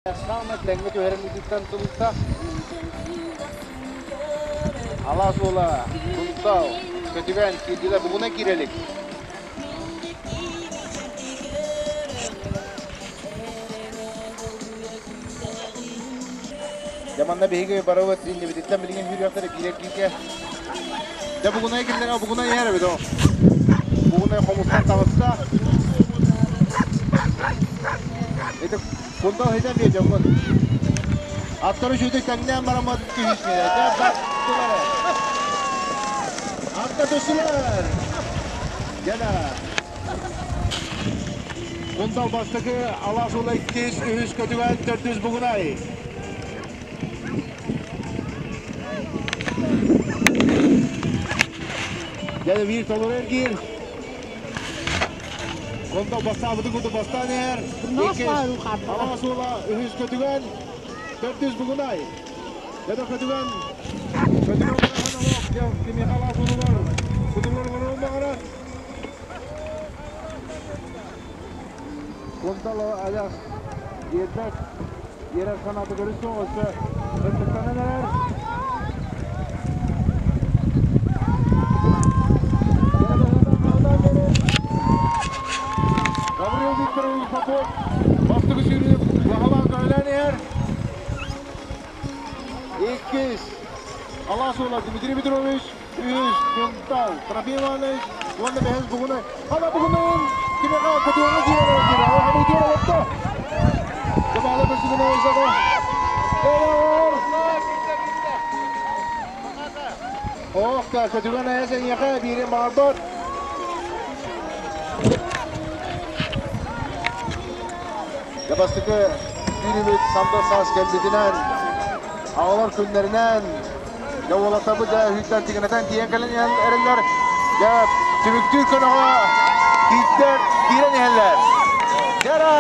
Саамай тэҥҥэ түһэрэн ыытыттан тулутта. Алаас уола Кунтал көтүгэн киирдилэр бугуна киирэлик. Дьэ манна биһиги барыбыт иннибититтэн билигин сүүрүөхтэрэ киирэр кииргэ. Дьэ бугунай киллэрэ бугунай иһэр эбит ол. Бугунай хомустан таҕыста. Ити Кунтал хитэн биэ дьоммут. Аттары үчүгдүк тэҥнээн бараммыт киһисмиэ. Дьэ баттылар. Атта түстүлэр. Дьэна. Кунтал бастакы алаас уола иккис, үһүс көтүгэн, төрдүс бугунай. Дьэ биир толору эргиир. Кунтал бастаабытын курдук бастаан иһэр. Иккис алаас уола үһүс көтүгэн, төрдүс бугунай. Дьэ көтүгэн, көтүгэн бырахан олох, кимиэхэ алаас уолугар кутуллар олоруон баҕарар. Кунтал айах биэрбэт, биэрэр санаата көрүс суох, өссө ынтыктанан эрэр. Гаврил Викторович Попов бастакы сүүрүү баһылаан көһөлөөн иһэр. Иккис Алаас уола Дмитрий Петрович, үһүс Кунтал Трофим Иванович уонна бэһис Бугунай. Ана Бугунайын кимиэхэ көтүөҕэ киирэр киирэ. Ол хамыытыгар олордо. Дыбаала Бугунай саҕа. Ох, көтүгэн айас эйиэхэ биирин баҕарбат. Дьэ бастакы сүүрүүбүт сандал саас кэлбитинэн, аҕалар күннэринэн, дьэ уолаттарбыт дьэ үһүттэн тигинэтэн тиийэн кэлэн эрэллэр. Дьэ түмүктүүр көнөҕө киирдэр киирэн иһэллэр. Дьара!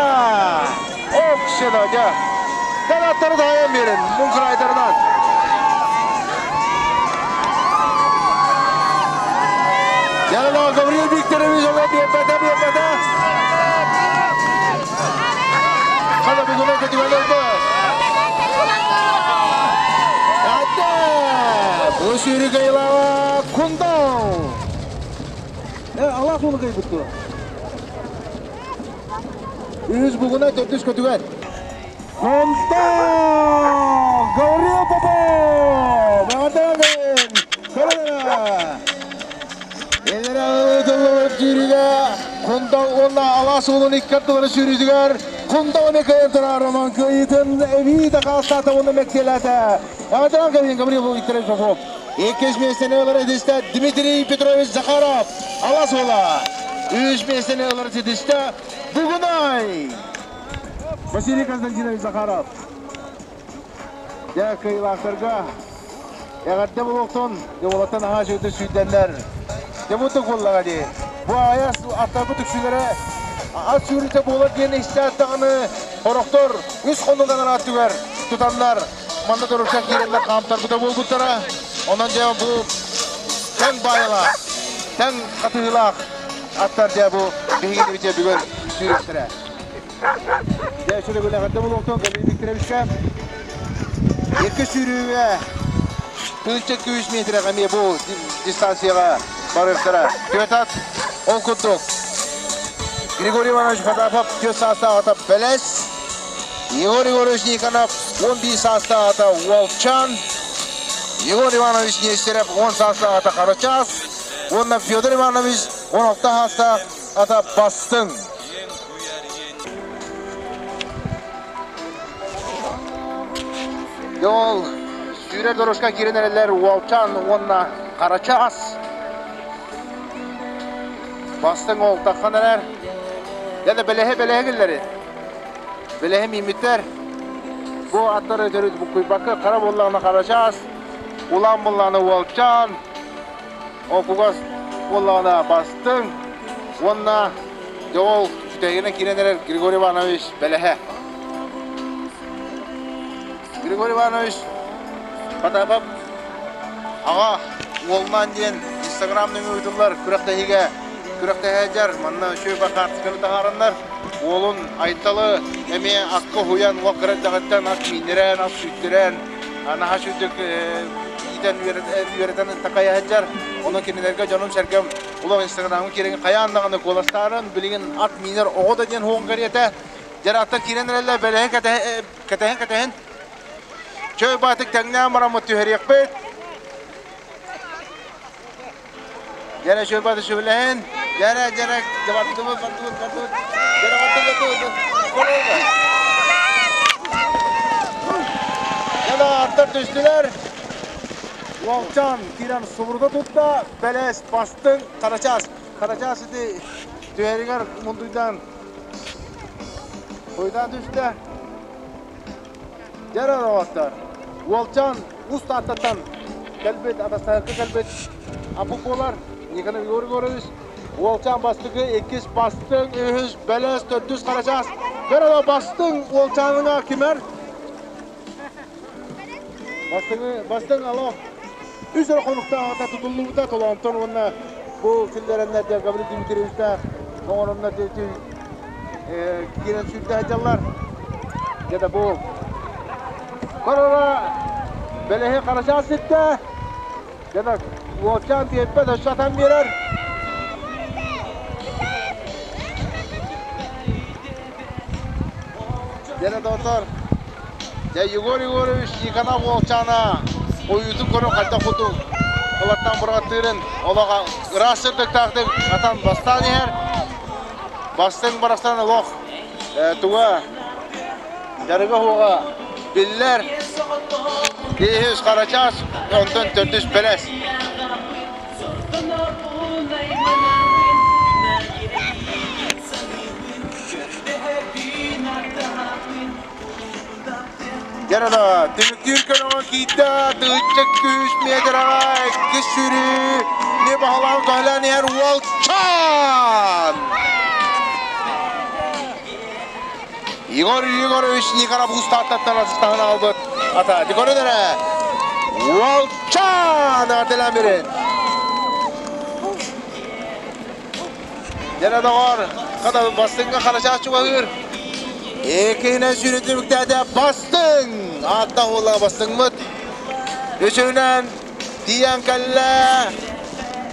Оксена дьэ! Канаттары таайан биэрин, муҥкурайдарынан. Дьэ, Гаврил Викторович оҕо биэрбэтэ, биэрбэтэ. Хана бүгүнэ көтүгэн ылбыт. Атта! Бу сүүрү кыйылаава Кундал! Алаас уолу кыйбыт дуо? Үһүс бугуна, төрдүс көтүгэн. Кундал! Гаврил Попов! Эҕэрдэлээн! Көрүнэ! Элэрэ ыытыллыбыт сүүрүүгэ Кундал уонна Алаас уолун икки ардылары сүүрүүтүгэр Кундал эмиэ кыайан турар Роман кыайыытын эбии дакаастаата уонна мэктиэлээтэ. Эҕэрдэлээн кэбиһин Гаврил Викторович Попов. Иккис миэстэни ылар ситистэ Дмитрий Петрович Захаров. Алаас уола. Үс миэстэни ылар ситистэ Бугунай. Василий Константинович Захаров. Дьэ, кыайыылаахтарга эҕэрдэ буолуохтун, уолаттан аһаа үчүгэйдик сүүрдэллэр. Дьэ, бу буоллаҕа дии. Бу айас аттарбыт үксүлэрэ ат сүүрүүтэ буолар диэн истээт даҕаны сорохтор үс хонук анараа өттүгэр тутаннар манна дорожка киирэннэр хаамтарбыта буолбуттара. Онон дьэ бу тэҥ баайалаах, тэҥ хатыһыылаах аттар дьэ бу биһигини бүтэ бүгүн сүүрүөхтэрэ. Дьэ, сүрүгүн эҕэрдэ буолуохтун Галина Викторовичка. Икки сүүрүүгэ 1200 метрэҕэ эмиэ бу дистанцияҕа барыахтара. Түөрт ат ол курдук Григорий Иванович Потапов 4 саастаах ата Бэлэс, Егор Егорович Никонов 11 саастаах ата Уолчан, Егор Иванович Нестеров 10 саастаах ата Харачаас уонна Федор Иванович 16 саастаах ата Бастыҥ. Дьол сүүрэр дорожка киирэн эрэллэр Уолчаан уонна Харачаас. Бастыҥ ол таххан эрэр. Дьэ бэлэһи бэлэһи киллэри. Бэлэһи мииммиттэр. Бу аттары төрүт буккуйбакка хара буоллаҕына Харачаас, улаан буоллаҕына Уолчаан, Окугас буоллаҕына бастыҥ уонна дьэ ол сүтэгинэн киирэн эрэр Григорий Иванович бэлэһэ. Григорий Иванович Потапов аҕа уолунан диэн Инстаграм нөҥүө ыытыллар күрэхтэһиигэ күрэхтэһээдьэр манна үчүгэй хаартысканы таһаараннар. Уолун Айталы эмиэ акка уһуйан, уол кыра эрдэҕиттэн ат мииннэрэн, ат сүүттэрэн, наһаа сүүрдүк иитэн үөрэтэн такайа сылдьар. Онон кинилэргэ дьонум-сэргэм улах Инстаграмҥа киирэн хайаан даҕаны куоластаарын, билигин ат миинэр оҕо да диэн хуоҥ кэриэтэ. Дьэр аттар киирэн эрэллэр, бэлэһин кэтэһин кэтэһин. Чөй баатык тэҥнээн бараммыт түһэриэхпит. Дьэрэ чөй бааты сүбэлэһин. Дьэрэ, дьэрэ, бардыбыт, бардыбыт, бардыбыт. Дьэрэ, бардыбыт, бардыбыт. Дьэрэ, аттар түстүлэр. Уолчаан киирэн субурута тутта, бэлэс бастыҥ Харачаас. Харачаас ити түһэригэр мундуйдаан Хойутаан түстэ. Дьэр оҕоттор. Уолчаан Уус Тааттаттан кэлбит, атастаһыкка кэлбит аппыт буолар. Никон Егор Егорович. Уолчаан бастакы, иккис бастыҥ, үһүс бэлэс, төрдүс Харачаас. Дьэр оҕо бастыҥ уолчааныҥа кимэр? Бастыҥы, бастыҥ алох үс эрэ хонуктааҕыта тутуллубута Толоонтон уонна бу киллэрэннэр дьэ Гаврил Дмитриевичтээх оҥороннор диэки киирэн сүүрдэ сылдьаллар. Дьэ да бу Корора бэлэһи Харачаас ситтэ. Дьэ да уолчаан биэрбэт өссө атан биэрэр. Дьэ доҕоттор, дьэ Егор Егорович Никонов уолчаана ойуутун көрөн хайдах курдук ылаттан быраҕаттыырын олох ыраас сырдыктаахтык атан бастаан иһэр. Бастыҥ барахсан олох туга дьарыга суоҕа биллэр. Үһүс Харачаас, онтон төрдүс Бэлэс. Дьэ түмүктүүр көрөҕө киирдэ тыһыынча күүс метраҕа иккис сүүрүү не баһылаан көһөлөөн иһэр Уолчаан! Егор Егорович Николаев Устааттаттан атыстаһан аҕалбыт ата. Көрөн эрэ! Уолчаан! Ардылаан берин! Дьэ доҕор, хата бастыҥҥа Харачаас чугаһыыр. Иккиһинэн сүүрэн түмүктээтэ бастыҥ! Ааттаах уола бастыҥмыт. Үсүһүнэн тиийэн кэллэ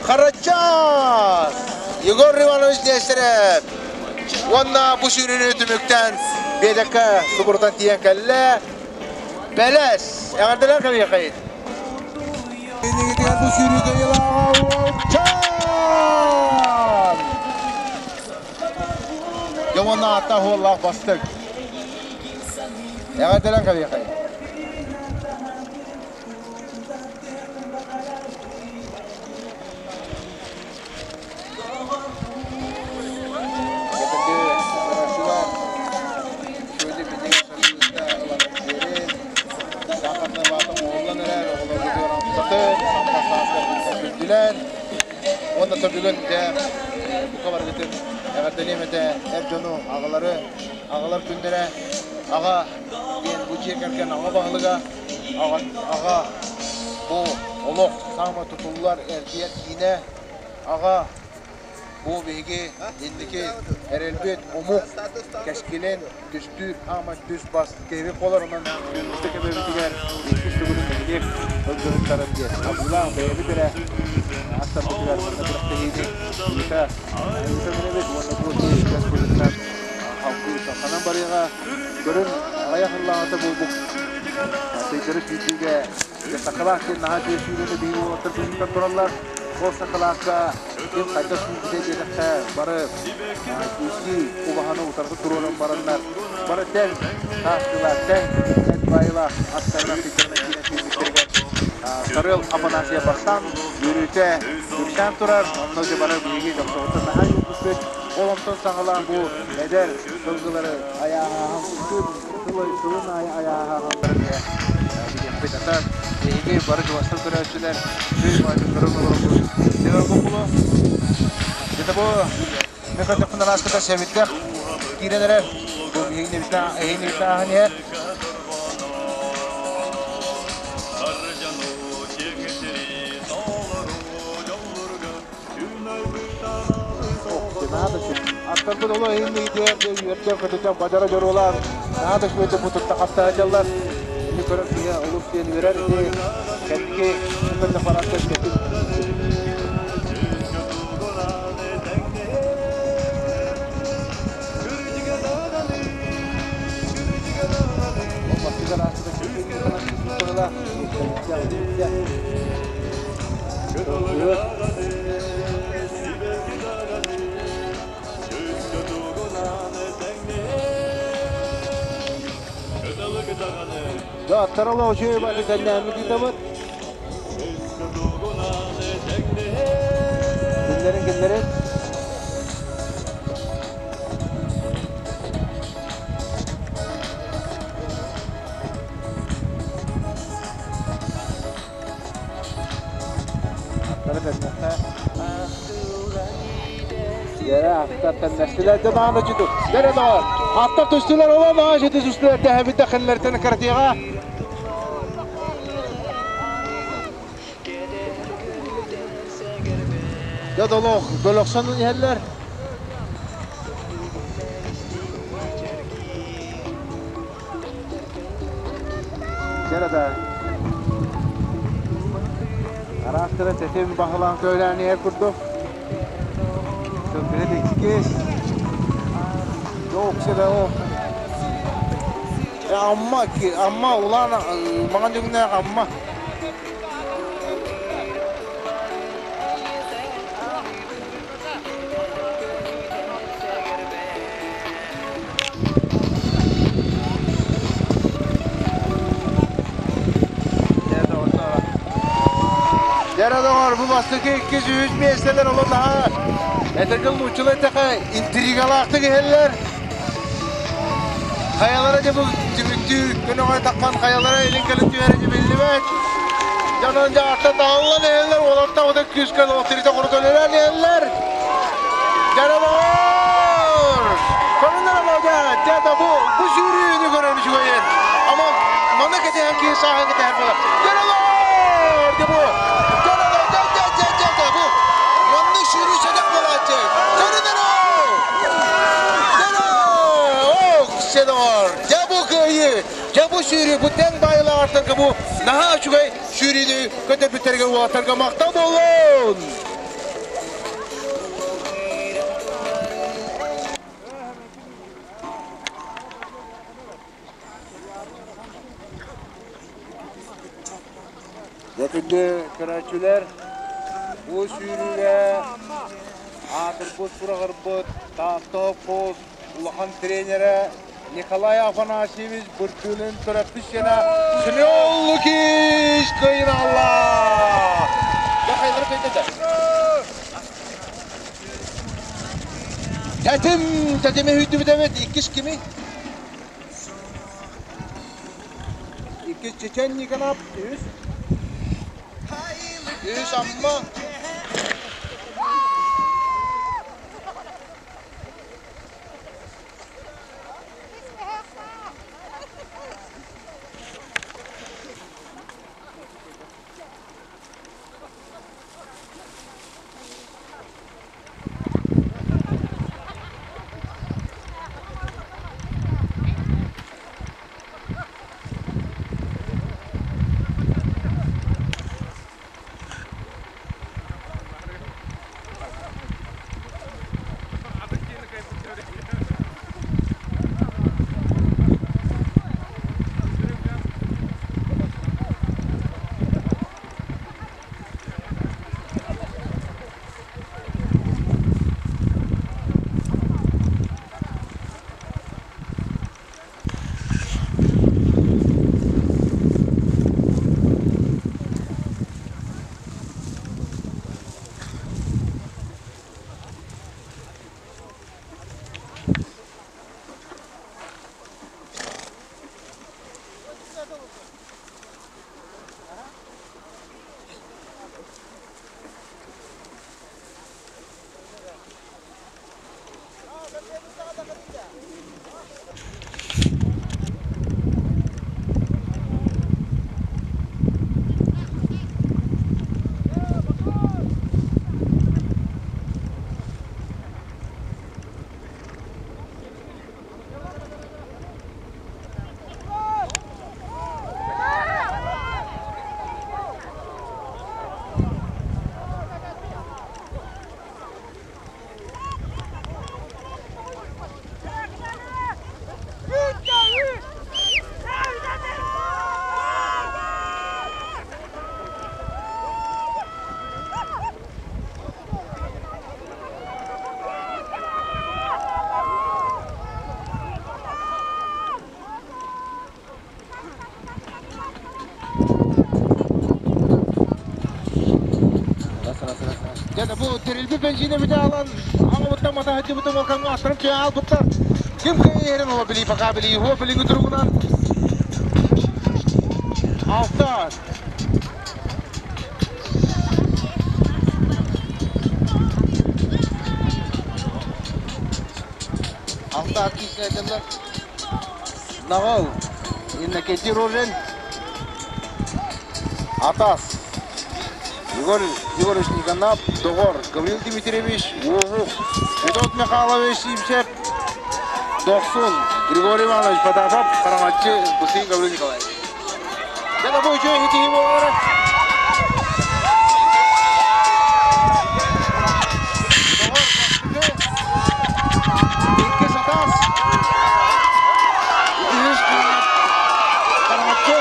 Харачаас! Егор Иванович Нестерев! Уонна бу сүүрүүнү түмүктээн биэтэккэ субурутан тиийэн кэллэ. Бэлэс! Эҕэрдэлэр кэлиэххит! Иннигитигэр бу сүүрүү кыайыылааҕа Уолчаан! Дьэ уонна ааттаах уоллаах бастыҥ. Эҕэрдэлэн кэлиэхэй. Уонна бүгүн дьэ бука барыгытын эҕэрдэлиэм этэ эр дьону, аҕалары, аҕалар күннэрэ, аҕа диэн бу дьиэ кэргэн аҕа баһылыга, аҕа бу олох саамай тутуллар эргийэр киинэ, аҕа Бу биһиги инники эрэлбит омук кэскилин түстүүр хаамай түс-бас киһибит буолар. Онон ытык эбэбитигэр иккис төгүлүн нэһилиэк ылдьыһыттарын диэн абыылаах бэйэбит эрэ аттарбытыгар манна күрэхтэһиини ыыта ыытан эрэбит уонна бу үгэс быһыытынан салгыы салҕанан барыаҕа. Көрүн аҕыйах сыллааҕыта буолбут тыйдары сүүрдүүгэ сакалаах диэн наһаа үчүгэй сүүрүүнү биһиги уолаттар быһыытынан тураллар. Ол сакалаахха ким хайдах сүүрбүтэ диэтэххэ, бары икки убаһаны утарыта туруоран бараннар, бары тэҥ саастыылаах, тэҥ эт баайылаах аттарынан сыдьаанан киирэн сүүрбүттэригэр Сарыал Афанасьев бастаан үөрүүтэ үксээн турар. Онно дьэ бары биһиги дьохсоҕуттан наһаа үөрбүппүт. Ол онтон саҕалаан бу эдэр сылгылары айааһааһын сылын аайы айааһааһалларын билиэхпит. Ата биһиги бары чугастан көрөөччүлэр үчүгэй баҕайытык көрөн олоробут. Дьэ бу Где-то бу мен көрдөхпүнэ араската сэбирдэх киирэн эрэр. Бу биһигини эһигини ааһан иһэр. Ох, надо. Аттарбыт олох иһин иитиэр үөрдэн көтүтэн бадара дьоруолаан наһаа да үчүгэйдик бу тутта хапта сылдьаллар. Ини көрөн киһи олус диэн үөрэр. Ити кэнники көннө баран кэтин. Ол бастыгар аасыта Да, тарала үчүгэй бары кэннээммит ыытабыт. Киллэрин киллэрин. Аттары тэннэххэ. Дьэрэ аттар тэннэстилэр да даҕаны чуту. Дьэрэ доҕор. Аттар түстүлэр ола маҕа чуту түстүлэр тэһэбит да хиллэртэн кыратыаҕа. Дьэ долох бөлөхсөн иһэллэр. Дьэрэ да. Араастара тэтим баһылаан көөлөөн иһэр курдук. Сылгыһыт иккис. Жоқ, о. Амма, Амма, улаан маҥан дьүҥнээх Амма. Дьэрэ доҕор, бу бастакы 203 миэстэлэр олор наһаа этэргэ луччулай тэхэ интригалаахтык иһэллэр. Хайалара дьэ бу түмүктүү көнөҕө таххан хайалара илин кэлин түһэрэ дьэ биллибэт. Дьонон дьэ атта тааллан иһэллэр, уолаттар ота күүскэ лоҕтиритэ хорутан иһэллэр. Дьэрэ доҕор! Көрүнэр олоҕа, дьэ да бу, бу сүүрүүнү көрөн үчүгэйин. Ама маны кэтэһэн киһи сааһын кэтэһэр буолар. Дьэрэ доҕор! Дьэ бу, дьэрэ доҕор, дьэ дьэ дьэ дьэ дьэ бу. Маннык сүүрүү сэдэх буолааччы. Көрүнэр Дьэрэ! Ох, доҕор! Дьэ бу кыайыы, дьэ бу сүүрүү, бу тэҥ баайылааҕартарга бу наһаа үчүгэй сүүрүүнү көтөрбүттэргэ уолаттарга махтал буоллун! Дьэ күндү көрөөччүлэр, бу сүүрүүгэ аатырбыт сураҕырбыт Таатта холкуос улахан тренерэ Николай Афанасьевич Бырдылын төрөппүт сиэнэ Семен Лукич кыайын аҕалла! Дьэ хайалара кыайда Тэтим, тэтими үүйдүбүт эбит. Иккис кими? Иккис Чечен Никонов, үһүс. Үһүс Амма. Дьэ бу тэрилби бензине бүтэ алан аҕабыттан мата сылдьыбытым ол кэмҥэ аттарым түһэ хаалбыттар. Ким кыайан иһэрин били пока били уо билиҥҥи туругунан алта алта ат киисинэдэллэр. Наҕыл Иннокентий Рожин Атас Егор Егорович Никонов Доҕор Гаврил Дмитриевич Уоһук Федот Михайлович Симсев Дохсун Григорий Иванович Потапов Хараҥаччы Бысыин Гаврил Николаевич Дьэ бу үчүгэй итии буолара. Доҕор бастакы, иккис атас, үһүс хараҥаччы,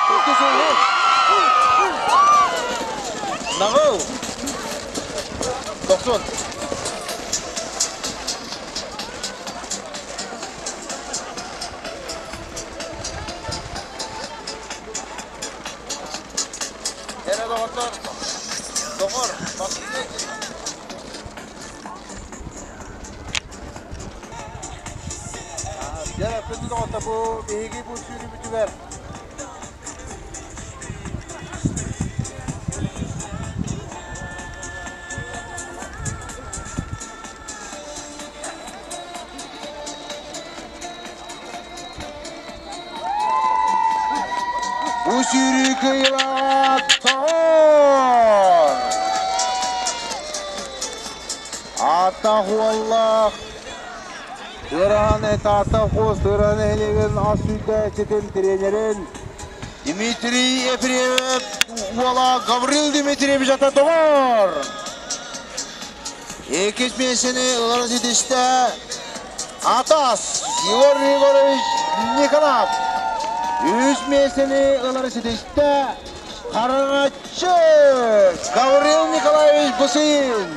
төрдүс уоһук. Наҕыл, Дохсун. Эрэ доҕоттор, доҕор, бастакы Дьэ, күндү доҕоттор, бу биһиги бу сүүрүүбүтүгэр Бу сүүрүү кыайыылааҕа Тоҕор! Ааттаах уоллаах Ыарахан Таатта Хос Ыарахан нэһилиэгин ас сүүрдээччитин тренерин Дмитрий Ефремов уола Гаврил Дмитриевич ата Тоҕор! Иккис миэстэни ылары ситистэ Атас Егор Егорович Николаев. Үс миэстэни ылары ситистэ Хараҥаччы Гаврил Николаевич Бусин.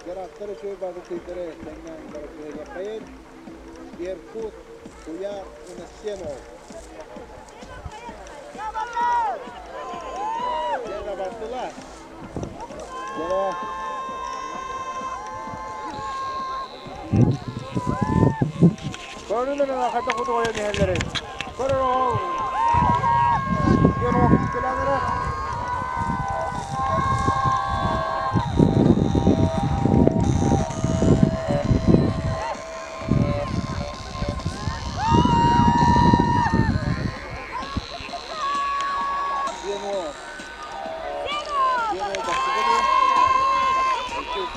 Дьарактар үчүгэй базытыйдары тэҥнээн барытыһыаххайын Беркут Куйаар Иносемов. Дьэ бардылар. Дьэ Көрүнэн хайдах утуйан иһэллэрин. Көрөр оҕол. Диэн оҕол кэлэн эрэ. Диэн уол. Диэн уол бастакы диэн. Иккис.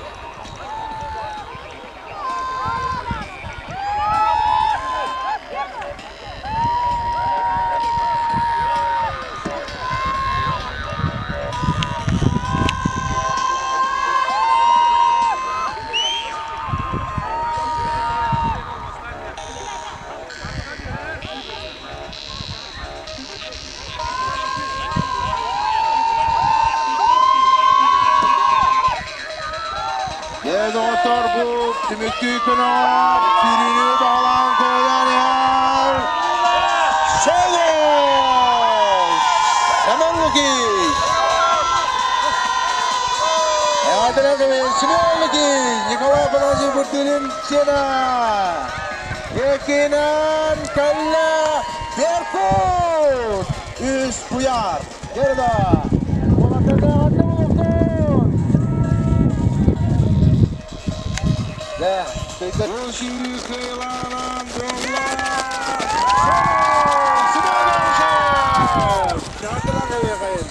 Дьэ, доҕоттор, бу түмүктүү күнөҕөр сүүрүүнү баҕалаан кыайан иһэр Соло! Семен Лукич! Эҕэрдэлээтибит Семен Лукич, Николай Афанасьевич Бурдулин сиэнэ! Екинэн кэллэ Беркут! Үс куйаар! Герда! Уолаттарга эҕэрдэ буолуохтун! Дьэ, Бу сүүрүү кыайыылааҕынан буолла Семен Семенович! Чаҕылан эйиэхэйин!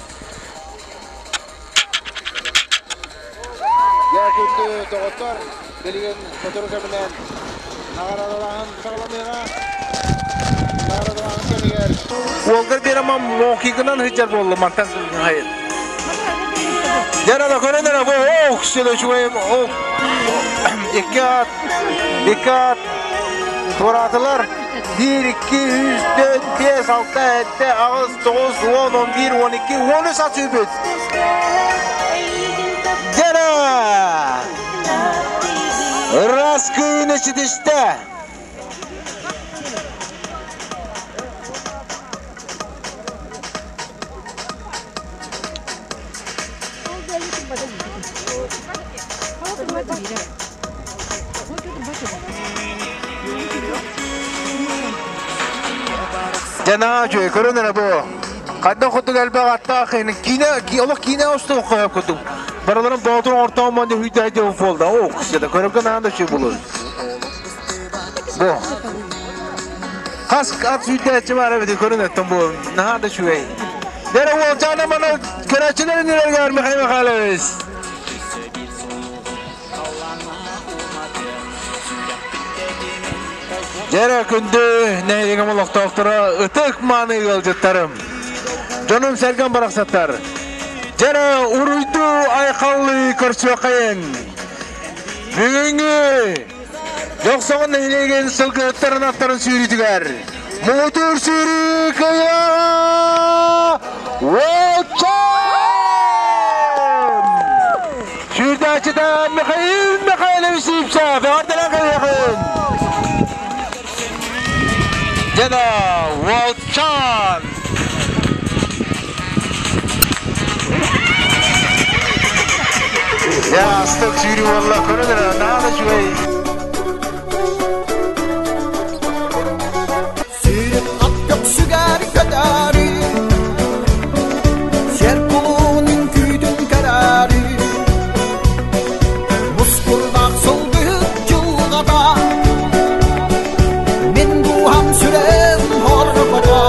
Дьэ, күндү доҕоттор, билигин сотору кэминэн наҕараадалааһын саҕаланыаҕа. Наҕараадалааһын кэмигэр Уолгар биэрэм мокигынан сылдьар буоллум мантан хайын. Дьэ, көрөн эрэ бу ох сил үчүгэй ох икки ат икки ат туораатылар. 1, 2, 3, 4, 5, 6, 7, 8, 9, 10, 11, 12, 13 ат сүүрбүт. Дьэ, Ыраас кыйын кыайыыны ситистэ. Дьэ үчүгэй көрөн эрэ бу. Хайдах курдук элбэх аттаах киинэ олох киинэ устуох курдук. Барыларын боотур ортоон монде хүйтэ диэн буолда. Оо, кысыда көрөргө наһаа да үчүгэй булur. Бу. Хас ат сүүрдээччи баар эбит көрүн өттөн бу наһаа да үчүгэй. Дэрэ уолчаана маны көрөөччүлэрин нэргэр Михаил Михайлович. Дьэрэ күндү нэһилиэгим олохтоохторо ытык мааны ыалдьыттарым. Дьонум сэргэм барахсаттар. Дьэрэ уруйдуу айхаллыы көрсүөххэйин. Бүгүҥҥү Дьохсоҕон нэһилиэгин сылгыһыттарын аттарын сүүрүүтүгэр муҥутуур сүүрүү кыайа Уолчаан! Сүүрдээччитэ Михаил Михайлович Сивцев эҕэрдэлээн кэлиэхин! Дена Уолчаан! Ястык сүүрүү буолла көрөн эрэ наада үчүгэй. Сүүрүк ат көхсүгэр көтөөрү, Сэр кулун үҥкүүтүн көрөөрү, Мускурдаах сылгыһыт дьылҕата, Мин дууһам сүрэм хорҕото,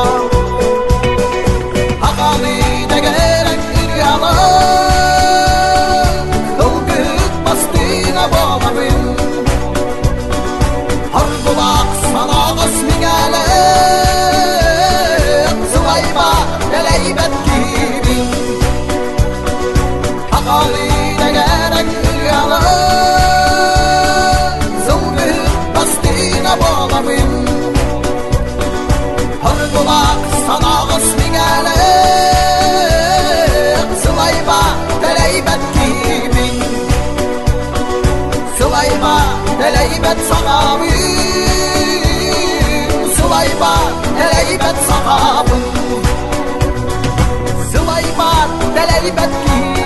Аҕалыы дэгэрэн ырыалар, Ылгыт бастыҥа буолабын. Ордулаах санаҕас миҥэлээх, Сылайба дэлэйбэт киһибин. Аҕалыы дэгэрэн ырыалар, Сылгыһыт бастыҥа буолабын. Ордулаах санаҕас миҥэлээх, Сылайба дэлэйбэт киһибин. Сылайба дэлэйбэт сахабын, Сылайба дэлэйбэт сахабын. Сылайба дэлэйбэт киһибин.